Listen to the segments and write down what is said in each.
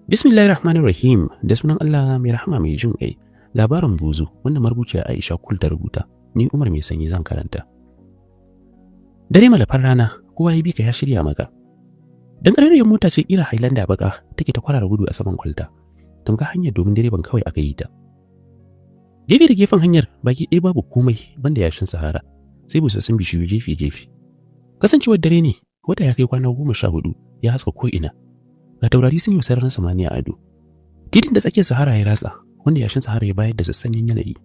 Bismillahir Rahmanir Rahim. Da sunan Allah mai rahama mai jin ƙai. Labarin Buzu, wanda marubuciya Aisha Kul ta rubuta. Ni Umar Mai Sanyi zan karanta. Dare malafar rana, kowa ya bi ka ya shirya maka. Dan ƙararriyar mota ce ƙira Highlander baka take ta kwarara gudu a saman kwalta. Tamka hanyar domin direban kawai aka yi ta. Gefe da gefen hanyar baki ɗaya babu komai banda yashin Sahara, sai busassun bishiyu gefe-gefe. Kasancewar dare ne, wata ya kai kwana 14 ya haska ko'ina. Ga taurari sun yi sararin samaniya ado. Titin da tsakiyar Sahara ya ratsa, wanda yashin Sahara ya bayar da sassanyen yanayi.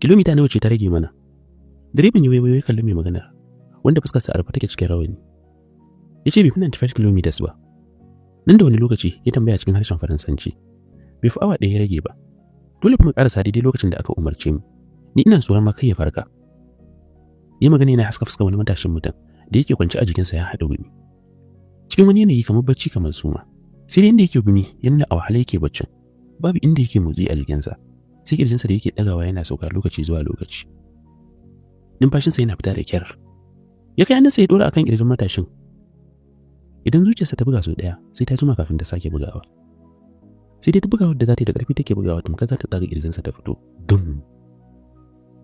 Kilomita nawa ce ta rage mana? Direban ya waiwayo ya kalli mai maganar, wanda fuskarsa a rufe take cikin rawani. Ya ce bai fi 95 kilometers ba. Nan da wani lokaci? Ya tambaya cikin harshen Faransanci. Bai fi awa 1 ya rage ba. Dole kuma karasa daidai lokacin da aka umarce mu. Ni ina tsoron ma kai ya farka. Yi magana yana haska fuskar wani matashin mutum da yake kwance a jikinsa ya haɗa gumi. Cikin wani yanayi kamar bacci kamar suma. Sai dai inda yake gumi ya nuna a wahala yake baccin. Babu inda yake motsi a jikinsa. Sai kirjinsa da yake ɗagawa yana sauka lokaci zuwa lokaci. Numfashinsa yana fita da kyar. Ya kai hannunsa ya ɗora akan kirjin matashin. Idan zuciyarsa ta buga sau ɗaya, sai ta jima kafin ta sake bugawa. Sai dai ta bugawar da za ta yi da ƙarfi take bugawa, tamkar za ta tsaga kirjinsa ta fito. Dum.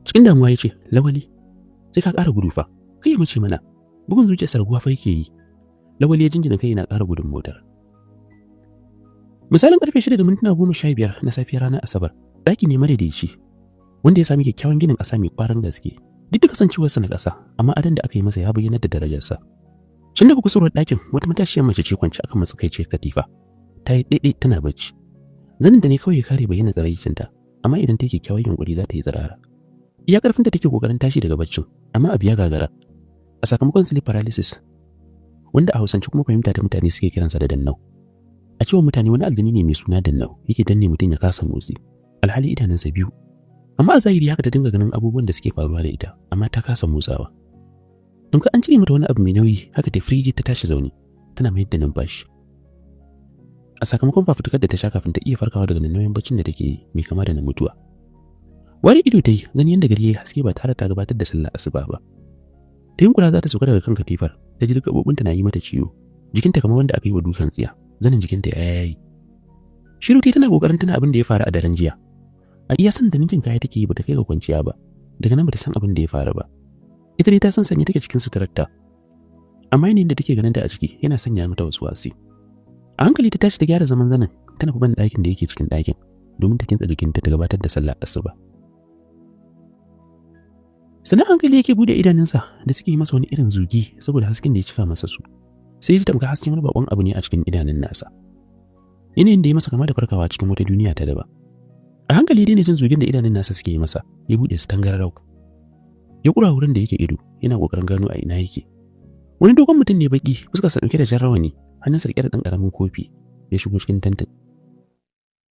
Cikin damuwa ya ce, "Lawali, sai ka ƙara gudu fa, kai ya mace mana, bugun zuciyarsa raguwa fa yake yi." Lawali ya jinjina kai yana ƙara gudun motar. Misalin karfe 6:15 na safiyar ranar Asabar, ɗaki ne madaidaici, wanda ya sami kyakkyawan ginin ƙasa mai ƙwarin gaske. Duk da kasancewarsa na ƙasa, amma adon da aka yi masa ya bayyana da darajarsa. Can daga kusurwar ɗakin, wata matashiyar mace ce kwance akan matsakaiciyar katifa. Ta yi ɗaiɗai tana bacci. Zanin da ne kawai ya kare bayyana tsiraicinta, amma idan ta yi kyakkyawan yunƙuri za ta yi tsirara. Iya ƙarfinta take ƙoƙarin tashi daga baccin, amma abu ya gagara. A sakamakon sleep paralysis, wanda a Hausance kuma fahimta ta mutane suke kiransa da dannau. A cewar mutane, wani aljani ne mai suna Dannau yake danne mutum ya kasa motsi, alhali idanunsa biyu. Amma a zahiri haka ta dinga ganin abubuwan da suke faruwa da ita, amma ta kasa motsawa. Don ka an cire mata wani abu mai nauyi, haka ta firgi ta tashi zaune, tana mayar da numfashi. A sakamakon fafutukar da ta sha kafin ta iya farkawa daga nauyin baccin da take yi mai kama da na mutuwa. Ware ido ta yi, gani yadda gari ya yi haske ba tare ta gabatar da sallah asuba ba. Ta yunkura za ta sauka daga kan katifar, ta ji duk gaɓoɓinta na yi mata ciwo, jikinta kamar wanda aka yi wa dukan tsiya, zanin jikinta ya yayi. Shiru tai tana kokarin tuna abin da ya faru a daren jiya. A iya san da ninkin kaya take yi, bata kai ga kwanciya ba. Daga nan bata san abin da ya faru ba. Ita dai ta san sanye take cikin suturarta. Amma yanayin da take ganin ta a ciki yana sanya mata wasu wasi. A hankali ta tashi ta gyara zaman zanin, ta nufi ban ɗakin da yake cikin ɗakin domin ta kintsa jikinta ta gabatar da sallah asuba. Sannan hankali yake bude idanunsa da suke yi masa wani irin zugi saboda hasken da ya cika masa su. Sai ya ji tamkar hasken wani bakon abu ne a cikin idanun nasa. Yanayin da ya masa kama da farkawa cikin wata duniya ta daban. A hankali ya daina jin zugin da idanun nasa suke yi masa, ya bude su tangararau. Ya kura wurin da yake ido, yana kokarin gano a ina yake. Wani dogon mutum ne baki, fuskarsa dauke da jan rawani, hannunsa rike da ɗan ƙaramin kofi, ya shigo cikin tantin.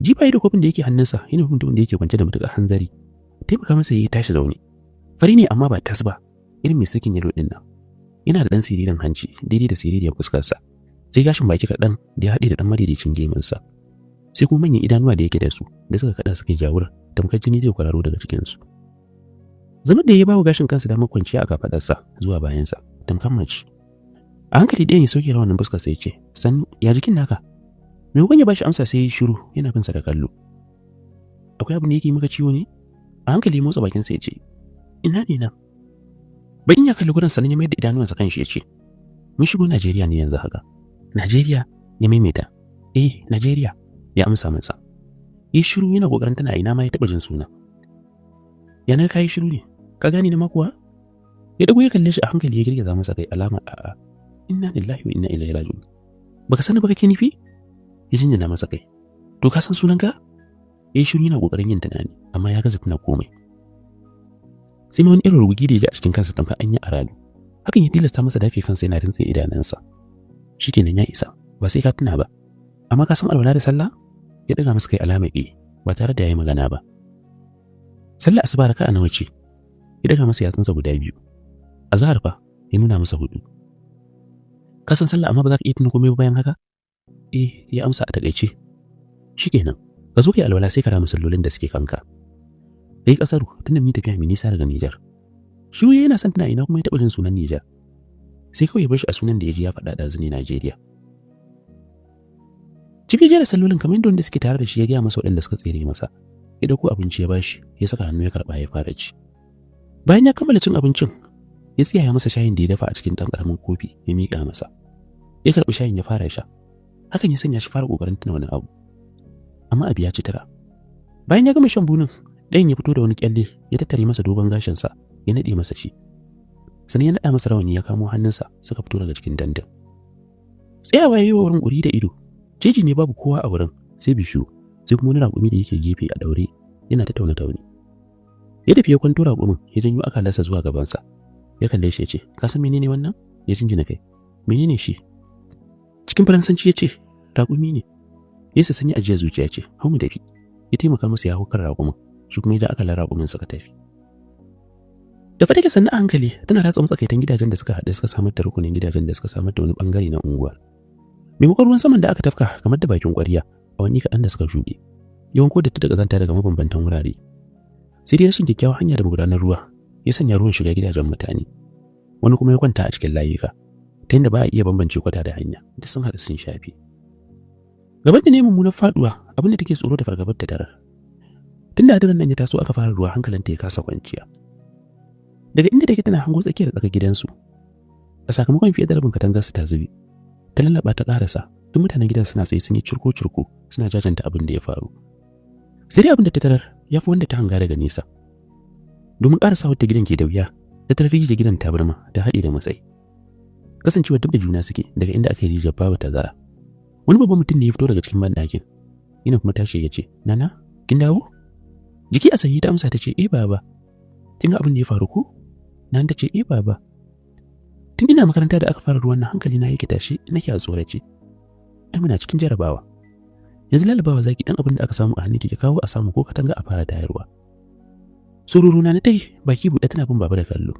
Jifa da kofin da yake hannunsa, yana mutumin da yake kwance da matuƙar hanzari. Taimaka masa ya tashi zaune. Fari ne amma ba tas ba, irin mai sakin yalo ɗin nan. Yana da ɗan siririn hanci, daidai da siririyar fuskarsa. Sai gashin baki kaɗan da ya haɗe da ɗan madaidaicin gemunsa. Sai kuma manyan idanuwa da yake da su, da suka kaɗa suka jawur, tamkar jini zai kwararo daga cikinsu. Zaman da ya bawa gashin kansa damar kwanciya a kafaɗarsa zuwa bayansa, tamkar mace. A hankali ɗayan ya sauke rawanin fuskar sai ya ce, "Sannu, ya jikin naka?" Maimakon ya bashi amsa, sai ya yi shiru yana bin sa da kallo. "Akwai abin da yake maka ciwo ne?" A hankali motsa bakinsa ya ce, "Ina ne nan?" Bakin ya kalli gurin, sannan ya mayar da idanuwansa kan shi ya ce, "Mun shigo Najeriya ne yanzu haka." "Najeriya?" ya maimaita. "Eh, Najeriya," ya amsa masa. Yi shiru yana kokarin tana ina ma ya taɓa jin suna. "Yanar ka yi shiru ne, ka gane ni ma kuwa?" Ya dago ya kalle shi, a hankali ya girgiza masa kai alama a'a. "Inna lillahi wa inna ilaihi raji'un. Baka sani ba kake nufi?" Ya jinjina masa kai. "To, ka san sunanka?" Ya yi shiru yana kokarin yin tunani, amma ya gaza tuna komai. Sai ma wani irin rugugi da ya ji a cikin kansa tamkar an yi aradu. Hakan ya tilasta masa dafe kansa yana rintse idanunsa. "Shikenan, ya isa, ba sai ka tuna ba. Amma ka san alwala da sallah?" Ya daga masa kai alama eh, ba tare da yayi magana ba. "Sallah asuba raka'a nawa ce?" Ya daga masa yatsunsa guda biyu. "Azhar fa?" Ya nuna masa hudu. "Ka san sallah amma ba za ka iya tuna komai ba bayan haka?" "Eh," ya amsa a takaice. "Shikenan, ka zo kai alwala, sai ka rama sallolin da suke kanka. Kai kasaru, tunda mun tafiya mai nisa daga Nijar." Shiru yana son tuna ina kuma ya taɓa jin sunan Nijar. Sai kawai ya bar shi a sunan da ya ji ya faɗa ɗazu ne, Najeriya. Cibi da sallolin kamar yadda wanda suke tare da shi ya gaya masa waɗanda suka tsere masa. Ya dauko abinci ya bashi, ya saka hannu ya karɓa ya fara ci. Bayan ya kammala cin abincin, ya tsiyaya masa shayin da ya dafa a cikin ɗan ƙaramin kofi ya miƙa masa. Ya karɓi shayin ya fara sha. Hakan ya sanya shi fara ƙoƙarin tuna wani abu. Amma abu ya ci tara. Bayan ya gama shan bunin, ɗayan ya fito da wani kyalle ya tattare masa dogon gashinsa ya naɗe masa shi. Sannan ya naɗa masa rawani, ya kamo hannunsa suka fito daga cikin dandin. Tsayawa ya yi wa wurin ƙuri da ido. Jeji ne, babu kowa a wurin sai bishiyu, sai kuma wani raƙumi da yake gefe a ɗaure yana ta taune taune. Ya tafi ya kwanto raƙumin, ya janyo akalarsa zuwa gabansa. Ya kalle shi ya ce, "Ka san menene wannan?" Ya jinjina kai. "Menene shi?" Cikin Faransanci ya ce, "Raƙumi ne." Ya sanya ajiyar zuciya, ce, "Hau mu tafi." Ya taimaka masa ya hau kan raƙumin, shi kuma ya ja akalar raƙumin suka tafi. Da take sannu a hankali tana ratsa matsakaitan gidajen da suka haɗu suka samar da rukunin gidajen da suka samar da wani bangare na unguwar. Maimakon ruwan saman da aka tafka kamar da bakin ƙwarya a wani kaɗan da suka shuɗe, yawan ko da ta daga zanta daga mabambantan wurare. Sai dai rashin kyakkyawar hanya da magudanar ruwa ya sanya ruwan shiga gidajen mutane. Wani kuma ya kwanta a cikin layuka, ta yadda ba a iya bambance kwata da hanya, duk sun haɗu sun shafe. Gaban da ne mummunar faɗuwa, abin da take tsoro da fargabar ta tarar. Tun da hadarin nan ya taso aka fara ruwa, hankalinta ya kasa kwanciya. Daga inda take tana hango tsakiyar tsakar gidansu. A sakamakon fiye da rabin katangarsu ta zube. Ta lallaba ta karasa, duk mutanen gidan suna tsaye sun yi curko-curko suna jajanta abin da ya faru. Sai dai abin da ta tarar ya fi wanda ta hanga daga nesa. Domin karasa wata gidan ke da wuya, ta tarar rijiyar gidan ta burma ta haɗe da matsayi. Kasancewa duk da juna suke, daga inda aka yi rijiyar babu tazara. Wani babban mutum ne ya fito daga cikin banɗakin. Yana kuma tashi ya ce, "Nana, kin dawo?" Jiki a sanyi ta amsa ta ce, "Eh baba." "Kin ga abin da ya faru ko?" Nan ta ce, "Eh baba. Tun ina makaranta da aka fara ruwan nan hankali na yake tashi, nake a tsorace. Ai muna cikin jarabawa. Yanzu lalabawa zaki dan abin da aka samu a hannun ki kawo a samu ko katanga a fara tayarwa." Sururu na tai baki buɗe tana bin baba da kallo.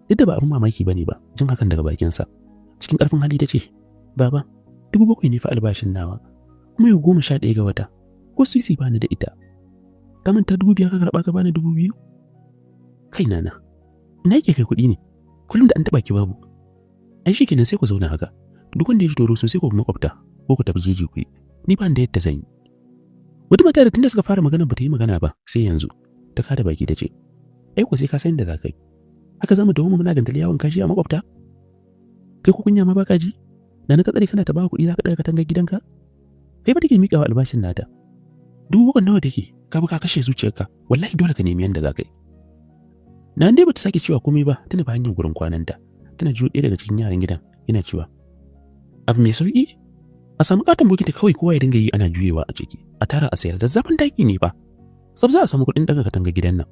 Duk da ba abin mamaki bane ba jin hakan daga bakinsa. Cikin ƙarfin hali ta ce, "Baba, 7,000 ne fa albashin nawa. Kuma yau 11 ga wata. Ko sisi ba ni da ita. Ka manta 5,000 ka karɓa ka bani 2,000?" "Kai nana, ina yake kai kuɗi ne? Kullum da an taɓa ki babu. Ai shi kenan, sai ku zauna haka. Duk wanda ya ji tsoro sosai, ku makwabta ko ku tafi jeji ku yi. Ni ba da yadda zan yi." Wata mata da tunda suka fara magana bata yi magana ba sai yanzu, ta kada baki ta ce, "Ai ko sai ka san da za ka yi. Haka zamu dawo mu muna gantali yawon kashi a makwabta? Kai ko kunya ma baka ji? Da na ka tsare kana ta ba kuɗi za ka ɗaga katangar gidanka? Kai ba take miƙawa albashin nata. 7,000 nawa take? Ka bi ka kashe zuciyarka. Wallahi dole ka nemi yanda za ka yi." Na dai bata sake cewa komai ba, tana ba hanyar gurin kwananta. Tana jiyo ɗaya daga cikin yaran gidan yana cewa, "Abu mai sauki, a samu katon bokiti kawai kowa ya dinga yi ana juyewa a ciki, a tara a sayar. Zazzafin taki ne ba sab, za a samu kuɗin daga katanga gidan nan.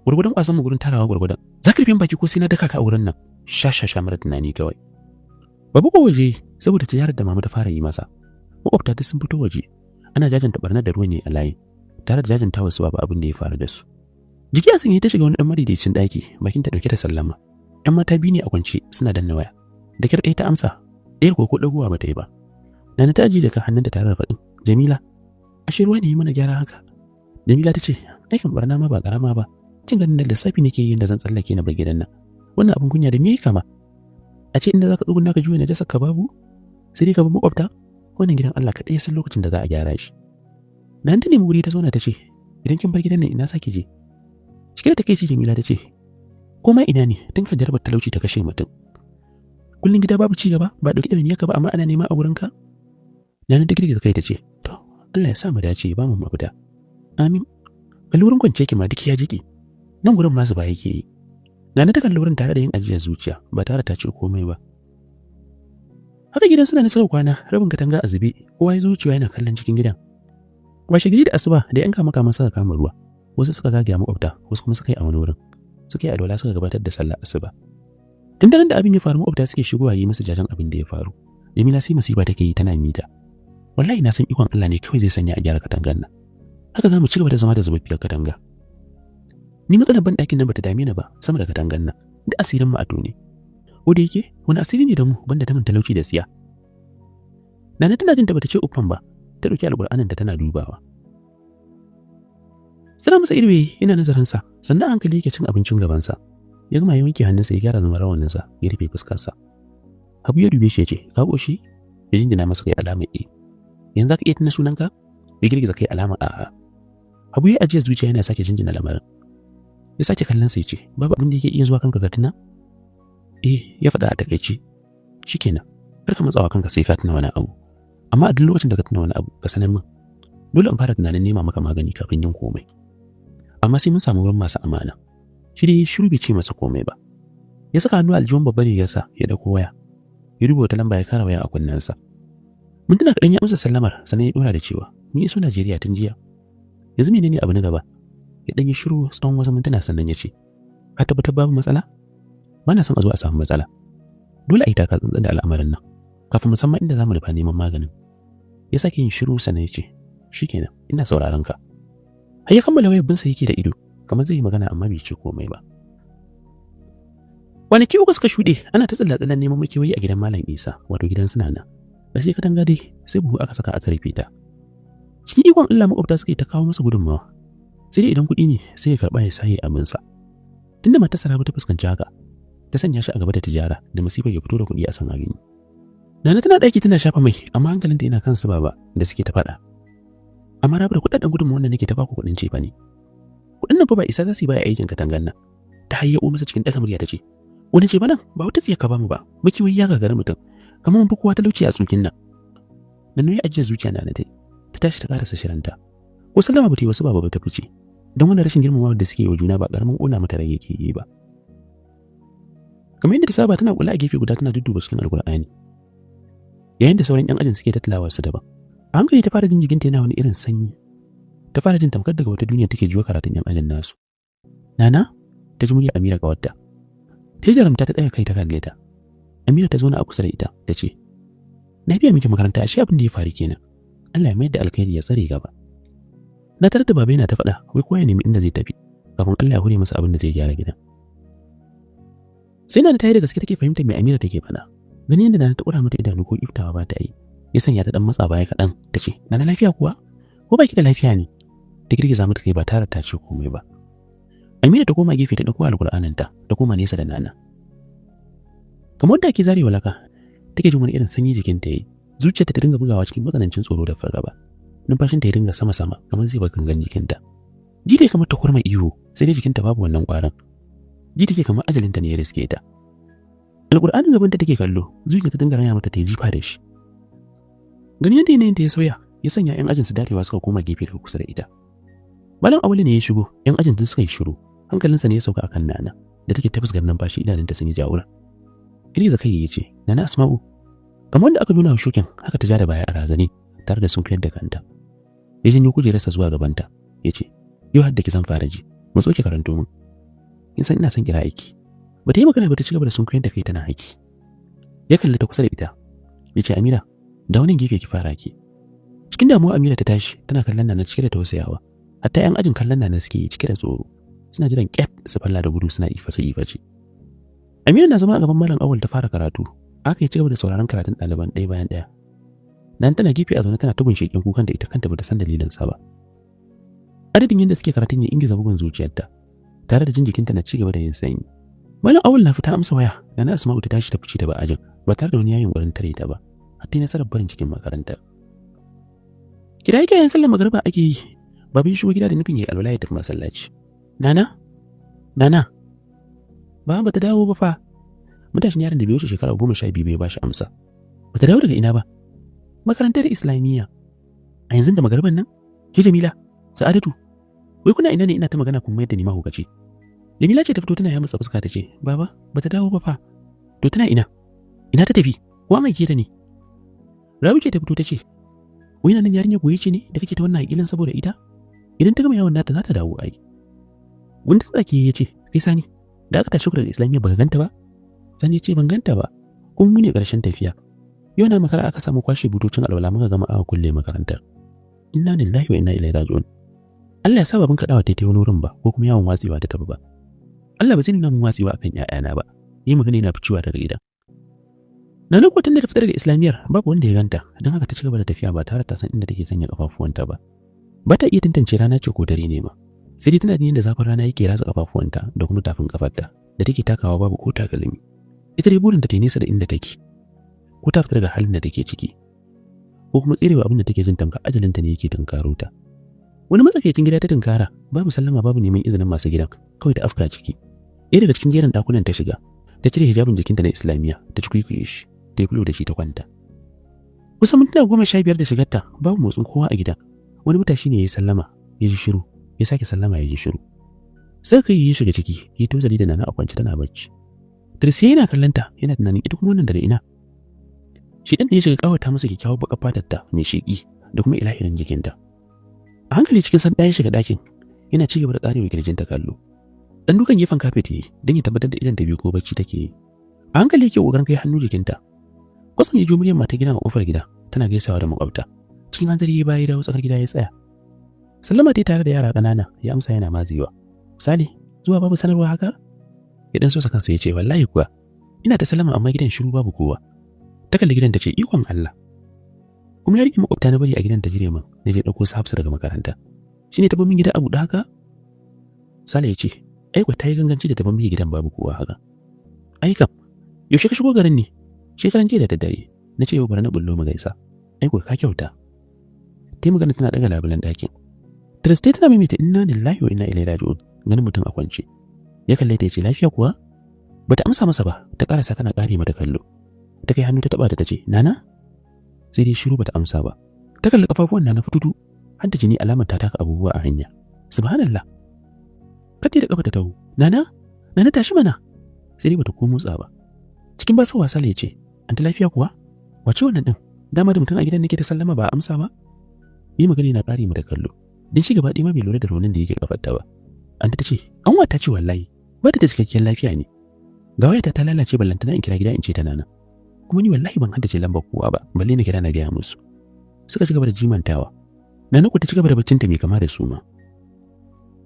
Gwargwadon kwasan mu gurin tarawa gwargwadon. Za ka rufe baki ko sai na daka ka a wurin nan? Sha sha sha, mara tunani kawai." Babu ko waje saboda tijarar da mama ta fara yi masa. Makwabta duk sun fito waje ana jajanta barnar da ruwan yayi a layi, tare da jajanta wasu babu abin da ya faru da su. Jiki a sanye ta shiga wani dan madaidaicin daki, bakin ta dauke da sallama. Ɗan mata biyu ne a kwance suna danna waya. Da kyar ɗaya ta amsa, ɗayar ko ɗagowa ba ta yi ba. Nana ta ajiye daga hannunta tare da faɗin, "Jamila, ashe ruwa ne yi mana gyara haka?" Jamila ta ce, "Aikin barna ma ba karama ba. Kin ganin da lissafi nake yin da zan tsallake na bar gidan nan. Wannan abin kunya da me kama? A ce inda zaka tsuguna ka juya najasar ka babu, sai dai ka bi makwabta. Wannan gidan Allah kaɗai ya san lokacin da za a gyara shi." Nan ta nemi wuri ta zauna ta ce, "Idan kin bar gidan nan ina sake je?" Cike da takeici Jamila ta ce, "Ko ma ina ne, tun kan jarabar talauci ta kashe mutum. Kullum gida babu ci gaba, ba dauki ɗawainiyar ka ba, amma ana nema a wurinka." Nana ta girgiza kai ta ce, "To, Allah ya sa mu dace, ba mu mafita." "Amin. Kalli wurin kwance ki ma duk ya jiki. Nan gurin ma zuba yake yi." Nana ta kalli wurin tare da yin ajiyar zuciya ba tare ta ce komai ba. Haka gidan suna na suka kwana, rabin katanga a zube, kowa ya zuciya yana kallon cikin gidan. Washe gari da asuba da yan kama kama suka kama ruwa, wasu suka zagaya makwabta, wasu kuma suka yi a wani wurin. Suka yi alwala suka gabatar da sallah asuba. Tun da abin ya faru makwabta suke shigowa yi musu jajen abin da ya faru. Jamila sai masifa take yi tana mita. "Wallahi na san ikon Allah ne kawai zai sanya a gyara katangar nan. Haka za mu ci gaba da zama da zubabbiyar katanga. Ni matsalar ban ɗakin nan bata dame ni ba sama da katangar nan. Duk asirin mu a tone. Ko da yake wani asiri ne da mu banda damin talauci da siya?" Nana tana jin ta bata ce uffan ba, ta ɗauki alƙur'anin ta tana dubawa. Suna masa ido yana nazarin sa, sannan hankali yake cin abincin gabansa. Ya gama ya wanke hannunsa, ya gyara zama rawaninsa, ya rufe fuskarsa. Habu ya dube shi ya ce, "Ka ƙoshi?" Ya jinjina masa kai alamar eh. Ya Yanzu ka iya tuna sunanka? Ya girgiza kai alama a'a. Habu ya ajiye zuciya yana sake jinjina lamarin. Ya sake kallon sa ya ce, "Babu abin da yake iya zuwa kanka ka tuna?" "Eh," ya faɗa a takaice. "Shikenan, kar ka matsawa kanka sai ka tuna wani abu. Amma a duk lokacin da ka tuna wani abu, ka sanar min. Dole in fara tunanin nema maka magani kafin yin komai. Amma sai mun samu wurin masu amana." Shi dai shiru, bai ce masa komai ba. Ya saka hannu aljihun babbar rigarsa ya dauko waya. Ya duba wata lamba ya kara waya a kunnensa. Mintuna kaɗan ya amsa sallamar, sannan ya ɗora da cewa, "Mun iso Najeriya tun jiya. Yanzu menene abu na gaba?" Ya ɗan yi shiru tsawon wasu mintuna, sannan ya ce, "Ka tabbatar babu matsala? Ba na son a zo a samu matsala. Dole a yi taka tsantsan da al'amarin nan kafin musamman inda za mu nufa neman maganin." Ya sake yin shiru, sannan ya ce, "Shikenan, ina sauraron ka." Har ya kammala wayar binsa yake da ido kamar zai yi magana, amma bai ce komai ba. Kwanaki 3 suka shuɗe ana ta tsalle-tsallen neman makewayi a gidan Malam Isa, wato gidan suna nan. Ƙarshe katanga dai sai buhu aka saka aka rufe ta. Cikin ikon Allah makwabta suka yi ta kawo masa gudunmawa. Sai dai idan kuɗi ne sai ya karɓa ya saye abinsa. Tunda matarsa Rabi ta fuskanci haka, ta sanya shi a gaba da tijara da masifar ya fito da kuɗi a san abin. Nana tana ɗaki tana shafa mai, amma hankalinta yana kan su Baba da suke ta faɗa. "Amma Rabi, da kuɗaɗen gudunmawar da nake ta baku kuɗin cefa ne. Kuɗin nan fa ba isa za su yi baya aikin katangan nan." Ta hayyao masa cikin ɗaga murya ta ce, "Wani ce nan ba wata tsiya ka bamu ba, makiwai ya gagari mutum, kamar mun fi kowa talauci a tsukin nan." Nan ya ajiye zuciya na ta ta tashi ta karasa shirinta. Ko sallama ba ta yi wasu Baba ba ta fice. Don wannan rashin girmamawa da suke yi wa juna ba karamin ƙona mata rai yake yi ba. Kamar yadda ta saba, tana kula a gefe guda tana dudduba cikin Alkur'ani, yayin da sauran 'yan ajin suke tattalawa su daban. A hankali ta fara jin jikinta yana wani irin sanyi. Ta fara jin tamkar daga wata duniya take jiwa karatun 'yan ajin nasu. "Nana," ta ji murya Amira kawarta. Ta yi jarumta ta ɗaga kai ta kalle ta. Amira ta zauna a kusa da ita ta ce, "Na biya miki makaranta, ashe abin da ya faru kenan. Allah ya mayar da alkhairi, ya tsare gaba. Na tarar da Baba yana ta faɗa wai kowa ya nemi inda zai tafi kafin Allah ya hore masa abin da zai gyara gidan." Sai Nana ta yi da gaske take fahimtar me Amira take faɗa. Ganin yadda Nana ta ƙura mata idanu ko iftawa ba ta yi, ya sanya ta ɗan matsa baya kaɗan ta ce, "Nana, lafiya kuwa? Ko baki da lafiya ne?" Ta girgiza mata kai ba tare ta ce komai ba. Amira ta koma gefe ta ɗauko Alƙur'aninta ta koma nesa da Nana. Kamar wadda ake zarewa laka, take jin wani irin sanyi jikinta yayi. Zuciyarta ta dinga bugawa cikin matsanancin tsoro da fargaba. Numfashinta ya dinga sama-sama kamar zai bar gangan jikinta. Ji dai kamar ta kurma ihu, sai dai jikinta babu wannan ƙwarin. Ji take kamar ajalinta ne ya riske ta. Alƙur'anin gabanta take kallo, zuciyarta ta dinga raya mata ta yi jifa da shi. Ganin yadda yanayinta ya sauya, ya sanya 'yan ajin su darewa suka koma gefe daga kusa da ita. Malam Awali ne ya shigo, 'yan ajin duk suka yi shiru. Hankalinsa ne ya sauka akan Nana, da take ta fuskar numfashi, idanunta sun yi jawura. Iri da kai ya ce, "Nana Asma'u." Kamar wanda aka nuna wa shukin, haka ta ja da baya a razane, tare da sunkuyar da kanta. Ya janyo kujerarsa zuwa gabanta, ya ce, "Yau har da ki zan fara ji, matso ki karanto min. Kin san ina son kira aiki." Ba ta yi magana ba, ta ci gaba da sunkuyar da kai tana haki. Ya kalli ta kusa da ita, ya ce, "Amira, da wani gefe ki fara ki." Cikin damuwa Amira ta tashi, tana kallon Nana cike da tausayawa. Hatta 'yan ajin kallon Nana suke yi cike da tsoro. Suna jiran kyat su falla da gudu suna iface iface. Amira na zama a gaban Malam Awal ta fara karatu. Aka yi cigaba da sauraron karatun ɗaliban ɗaya bayan ɗaya. Nan tana gefe a zaune tana tubun shekin kukan da ita kanta bata san dalilin sa ba. Adadin yadda suke karatun ya ingiza bugun zuciyarta, tare da jin jikinta na cigaba da yin sanyi. Malam Awal na fita amsa waya, da na Asma'u ta tashi ta fice ta ba ajin, ba tare da wani yayin wurin tare ta ba. Har ta yi nasarar barin cikin makarantar. Kiraye kirayen sallar magariba ake yi. Babu ya shigo gida da nufin ya yi alwala ya tafi masallaci. "Nana? Nana? Ba ba ta dawo ba fa." Matashin yaron da bai wuce shekara 12 bai ba shi amsa. "Ba ta dawo daga ina ba?" "Makarantar Islamiyya." "A yanzu da magariban nan? Ke Jamila, Sa'adatu, wai kuna ina ne? Ina ta magana kun mayar da ni mahaukaci." Jamila ce ta fito tana yamutsa fuska ta ce, "Baba, ba ta dawo ba fa." "To tana ina? Ina ta tafi? Wa mai ke ta ne?" Rabi ce ta fito ta ce, "Wai nan yarinya goye ce ne da kake ta wannan hakilan saboda ita? Idan ta gama yawon nata za ta dawo ai." Gundun tsaki ya ce, "Kai Sani, da aka tashi daga Islamiyya baka ganta ba?" Sani ya ce, "Ban ganta ba. Kuma mu ne ƙarshen tafiya. Yau na makara aka samu kwashe butocin alwala muka gama aka kulle makarantar." "Inna lillahi wa inna ilaihi raji'un. Allah ya sa babin kaɗawa ta wani wurin ba ko kuma yawon watsewa ta tafi ba. Allah ba zai nuna mun watsewa akan ƴaƴana ba." Yi magana yana ficewa daga gida. Nana kuwa tun da ta fita daga Islamiyyar babu wanda ya ganta, don haka ta ci gaba da tafiya ba tare ta san inda take sanya kafafuwanta ba. Ba ta iya tantance rana ce ko dare ne ma. Sai dai tana jin yadda zafin rana yake ratsa kafafuwanta da kuma tafin kafarta da take takawa babu ko takalmi. Ita dai burinta ta yi nesa da inda take, ko ta fita daga halin da take ciki. Ko kuma tserewa abin da take jin tamkar ajalinta ne yake tunkaro ta. Wani matsakaicin gida ta tunkara, babu sallama, babu neman izinin masu gidan, kawai ta afka ciki. Ɗaya daga cikin jerin ɗakunan ta shiga, ta cire hijabin jikinta na Islamiyya, ta ci shi, ta yi fulo da shi ta kwanta. Kusan mintuna 15 da shigarta, babu motsin kowa a gidan. Wani matashi ne ya yi sallama, ya ji shiru, ya sake sallama, ya ji shiru. Sai kai ya shiga ciki, ya tozali da Nana a kwance tana bacci. Tirsiya yana kallonta, yana tunanin ita kuma wannan daga ina. Shi ɗan da ya shiga kawata masa kyakkyawar baƙar fatar ta mai sheƙi da kuma ilahirin jikinta. A hankali cikin sanda ya shiga ɗakin, yana ci gaba da ƙarewa kirjinta kallo. Dan dukan gefen kafet yayi don ya tabbatar da idan ta biyu ko bacci take yi. A hankali yake kokarin kai hannu jikinta. Kwatsam ya ji muryar mata gidan a kofar gida tana gaisawa da makwabta. Cikin hanzari ya baya, dawo tsakar gida ya tsaya. Sallama ta tare da yara ƙanana, ya amsa yana mazewa. Misali, zuwa babu sanarwa haka? Ya dan sosa kansa ya ce, "Wallahi kuwa, ina ta sallama amma gidan shiru, babu kowa." Ta kalli gidan ta ce, "Ikon Allah. Kuma ya rike makwabta na bari a gidan ta jire min, na je ɗauko su Hafsa daga makaranta. Shine ta min gida a buɗe haka?" Sale ya ce, "Ai ta yi ganganci da ta bar gidan babu kowa haka." "Ai kam, yaushe ka shigo garin ne?" "Shekaran jiya da daddare. Na ce yau bari na bullo mu gaisa." "Ai ka kyauta." Ta yi magana tana ɗaga labulen ɗakin. Triste tana maimaita "Inna lillahi wa inna ilaihi raji'un" ganin mutum a kwance. Ya kalle ta ya ce, "Lafiya kuwa?" Bata amsa masa ba, ta karasa kana kare mata kallo. Ta kai hannu ta taba ta, tace, "Nana?" Sai dai shiru, bata amsa ba. Ta kalli kafafuwan Nana fututu, har da jini, alamar ta taka abubuwa a hanya. Subhanallah. Kate da kafa ta taho. "Nana? Nana, tashi mana." Sai dai bata ko motsa ba. Cikin basa wasa ya ce, "Anta, lafiya kuwa? Wace wannan din? Dama da mutum a gidan nake ta sallama ba a amsa ba?" Yi magana na kare mu da kallo. Din shi gaba ɗaya ma bai lura da raunin da yake kafarta ba. Anta ta ce, "An wata ce wallahi, ba ta da cikakkiyar lafiya ne. Ga wayata ta lalace, ballantana in kira gida in ce tana nan. Kuma ni wallahi ban haddace lambar kowa ba, balle na kira na gaya musu." Suka ci gaba da jimantawa. Nana ku ta ci gaba da baccinta mai kama da suma.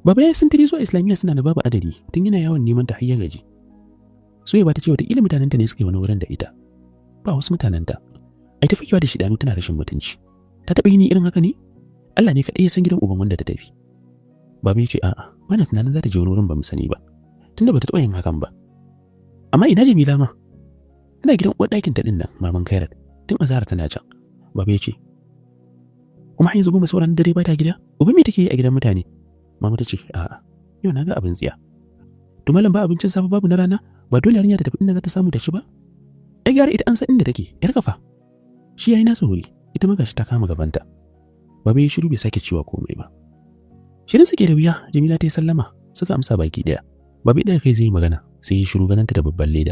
Baba ya sintiri zuwa Islamiyya suna da babu adadi tun yana yawon neman ta har ya gaji. Soyayya ta ce wata mutanenta ne suka yi wani wurin da ita. Ba wasu mutanenta. Ai ta fakewa da shidanu tana rashin mutunci. Ta taɓa yini irin haka ne? Allah ne kaɗai ya san gidan uban wanda ta tafi. Baba ya ce, "A'a, bana tunanin za ta je wani wurin ba mu sani ba. Tunda bata taɓa yin hakan ba. Amma ina Jamila ma?" "Ina gidan uwar ɗakin ta ɗin nan, maman Kairat. Tun azara tana can." Baba ya ce, "Kuma har yanzu 10 sauran dare ba ta gida? Uba me take yi a gidan mutane?" Mama ta ce, "A'a, yau na ga abin tsiya. To malam, ba abincin safe babu na rana, ba dole yarinya ta tafi inda za ta samu ta ci ba? Ai gara ita an san inda take, yar kafa. Shi yayi nasa wuri, ita ma gashi ta kama gabanta." Baba ya shiru, bai sake cewa komai ba. Shirin suke da wuya, Jamila ta yi sallama, suka amsa baki daya. Baba ɗaya kai zai yi magana, sai ya shiru ganin ta da babban leda.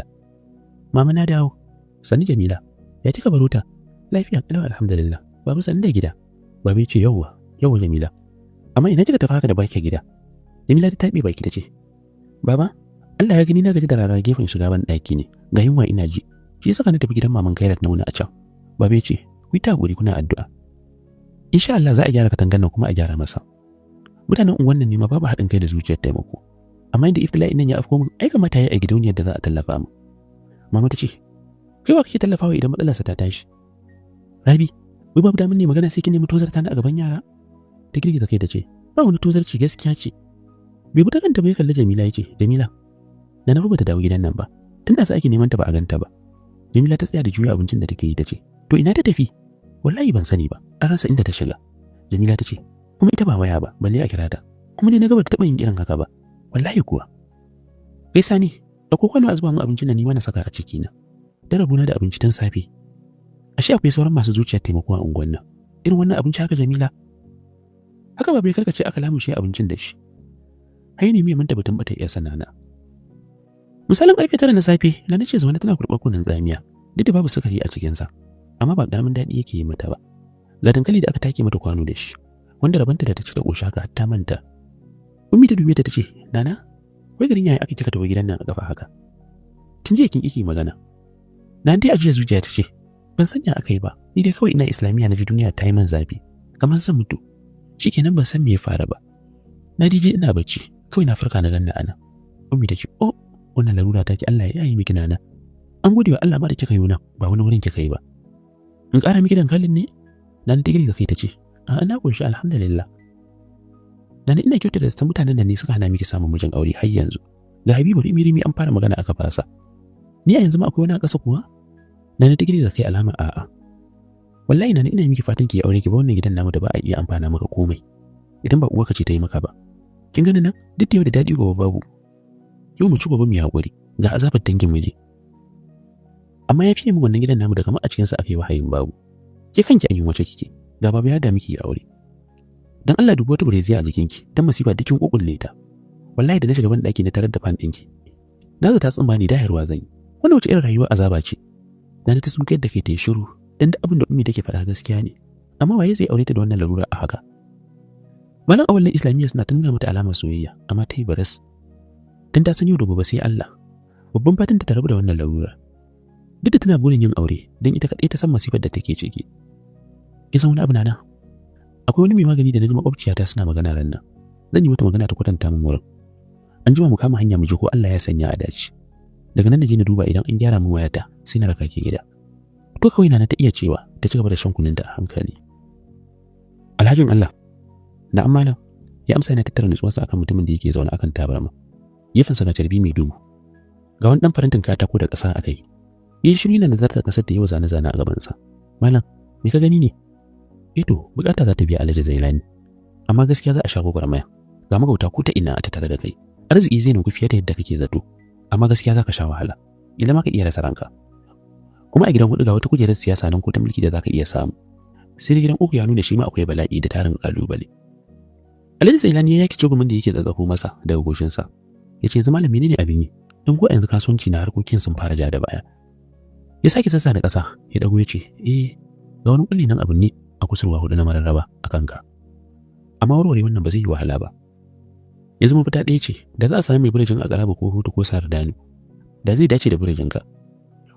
"Mama, na dawo." "Sani Jamila, ya kika baro ta?" "Lafiya kalau, alhamdulillah. Baba, sani da gida." Baba ya ce, "Yawwa, yawwa Jamila. Amma ina kika tafi haka da baki gida?" Jamila ta taɓe baki ta ce, "Baba, Allah ya gani na gaji da rara gefen shiga ban ɗaki ne, ga yunwa ina ji. Shi yasa na tafi gidan maman Kairat na wuni a can." Baba ya ce, "Ku yi ta kuna addu'a. Insha Allah za a gyara katangar nan kuma a gyara masa. Mutanen unguwan nan ne ma babu haɗin kai da zuciyar taimako. Amma inda iftila'in nan ya afko min, ai kamata ya yi a gidauniyar da za a tallafa mu." Mama ta ce, "Kai wa kake tallafawa idan matsalarsa ta tashi? Rabi, wai babu damar ne magana sai kin nemi tozarta ni a gaban yara?" Ta girgiza kai ta ce, "Ba wani tozarci, gaskiya ce." Bai buta kanta bai kalli Jamila ya ce, "Jamila, na ba ta dawo gidan nan ba. Tun da ake neman ta ba a ganta ba." Jamila ta tsaya da juya abincin da take yi ta ce, "To ina ta tafi?" "Wallahi ban sani ba, an rasa inda ta shiga." Jamila ta ce, "Kuma ita ba waya ba, balle a kira ta. Kuma dai na ga bata taɓa yin irin haka ba." "Wallahi kuwa. Kai Sani, ɗauko kwano a zuba min abincin nan, ni ma na saka a ciki na. Da rabona da abinci tun safe. Ashe akwai sauran masu zuciyar taimako a unguwan nan. Irin wannan abinci haka, Jamila." Haka ba bai karkace aka lamushe abincin da shi. Har ne mai manta batun bata iya sanana. Misalin karfe 9 na safe, Nana ce zaune tana kurɓar kunun tsamiya, duk da babu sukari a cikinsa, amma ba ƙaramin daɗi yake yi mata ba. Ga dankali da aka take mata kwano da shi, wanda rabanta da ta ci da ƙoshi haka ta manta. Ummi ta dube ta tace, "Nana, wai garin yaya aka kika tafi gidan nan a kafa haka? Tun jiya kin iki magana." Nana dai ajiya zuciya ta ce, "Ban sanya aka yi ba, ni dai kawai ina Islamiyya na ji duniya ta yi min zafi, kamar zan mutu. Shikenan, ban san me ya faru ba. Na dije ina bacci, kawai na farka na ganna ana." Ummi ta ce, "Oh, wannan larura ta ki, Allah ya yi miki Nana. An gode wa Allah ma da kika yi nan, ba wani wurin kika yi ba. In ƙara miki dankalin ne?" Nana ta girgiza kai ta ce, "A'a, na kunshi, alhamdulillah." "Nana, ina kyauta da zaton mutanen nan ne suka hana miki samun mijin aure har yanzu. Ga Habibu rimi rimi an fara magana aka fasa. Ni a yanzu ma akwai wani a ƙasa kuwa?" Nana ta girgiza kai alama a'a. Wallahi na ina miki fatan ki yi aure, ki ba wannan gidan namu da ba a iya amfana maka komai idan ba uwarka ce ta yi maka ba. Kin gani nan, duk da yau da daɗi, gobe babu. Yau mu ci, gobe mu yi haƙuri, ga azabar dangin miji. Amma ya fiye mu wannan gidan namu da kamar a cikin sa aka yi wahayin babu. Ke kanki an yi wace kike, ga baba ya da miki aure. Dan Allah, dubi wata brassiere a jikinki, dan masifa dukin kokulle ta. Wallahi da na shiga ban daki na tarar da fan ɗinki, na zo ta tsimba ni dahirwa zan yi. Wannan wace irin rayuwar azaba ce? Nana ta sunkuyar da kai ta yi shiru, dan da abin da Ummi take faɗa gaskiya ne. Amma waye zai aure ta da wannan larura a haka? Malam awal na Islamiyya suna ta nuna mata alamar soyayya, amma ta yi baras. Dan ta san yau da gobe sai Allah. Babban fatan ta rabu da wannan larura. Duk da tana burin yin aure, dan ita kaɗai ta san masifar da take ciki. Kin san wani abu, Nana? Akwai wani mai magani da na ji makwabciyata suna magana ran nan. Zan yi mata magana ta kwatanta min wurin. An jima mu kama hanya mu je, ko Allah ya sanya a dace. Daga nan na je na duba idan an gyara min wayata, sai na raka ki gida. To kawai, Nana ta iya cewa, ta ci gaba da shan kununta a hankali. Alhajin Allah. Na'am, malam. Ya amsa yana tattara nutsuwarsa akan mutumin da yake zaune akan tabarma. Gefensa ga carbi mai duhu. Ga wani dan farantin katako da ƙasa akai. Yi shiru yana nazartar ƙasar da yawa zane-zane a gabansa. Malam, me ka gani ne? Eh to, bukata za ta biya, Alhaji Zailani. Amma gaskiya za a sha gwagwarmaya. Ga magauta ko ta ina a tattare da kai. Arziki zai nuku fiye da yadda kake zato. Amma gaskiya za ka sha wahala. Ila ma ka iya rasa ranka. Kuma a gidan hudu ga wata kujerar siyasa nan ko ta mulki da za ka iya samu. Sai gidan uku ya nuna shi ma akwai bala'i da tarin kalubale. Alhaji Zailani ya yaki gumin da yake tsatsako masa daga goshinsa. Ya ce, "Yanzu malam, menene abin yi? Don ko yanzu kasuwanci na harkokin sun fara ja da baya." Ya sake sassa da ƙasa, ya dago ya ce, "Eh, ga wani kulli nan abin ne a kusurwa hudu na mararraba a kanka. Amma warware wannan ba zai yi wahala ba. Yanzu mafita ɗaya ce, da za a sami mai burjin a garaba ko hutu ko sardani. Da zai dace da burjinka.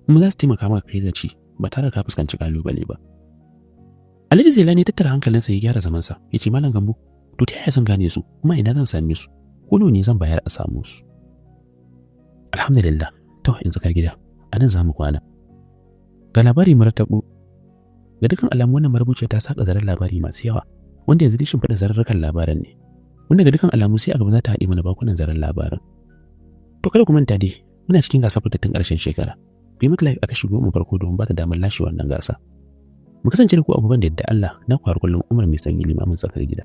Kuma za su taimaka maka kai zaci ba tare da ka fuskanci kalubale ba." Alhaji Zailani ya tattara hankalinsa, ya gyara zamansa, ya ce, "Malam Gambo, to ta yaya zan gane su, kuma ina zan same su, ko nawa ne zan bayar a samu su?" Alhamdulillah, to in tsakar gida, a nan za mu kwana. Ga labari maratabu. Ga dukkan alamu wannan marubuciya ta saka zaren labari masu yawa, wanda yanzu dai shimfiɗa zararrukan labaran ne. Wanda ga dukkan alamu sai a gaba za ta haɗe mana bakunan zaren labaran. To kada ku manta dai, muna cikin gasar fitattun ƙarshen shekara. Ku yi mata like a kashi 10 farko domin ba ta damar lashe wannan gasa. Mu kasance da ku abubuwan da yadda Allah na ku har kullum, Umar Mai Sanyi, limamin tsakar gida.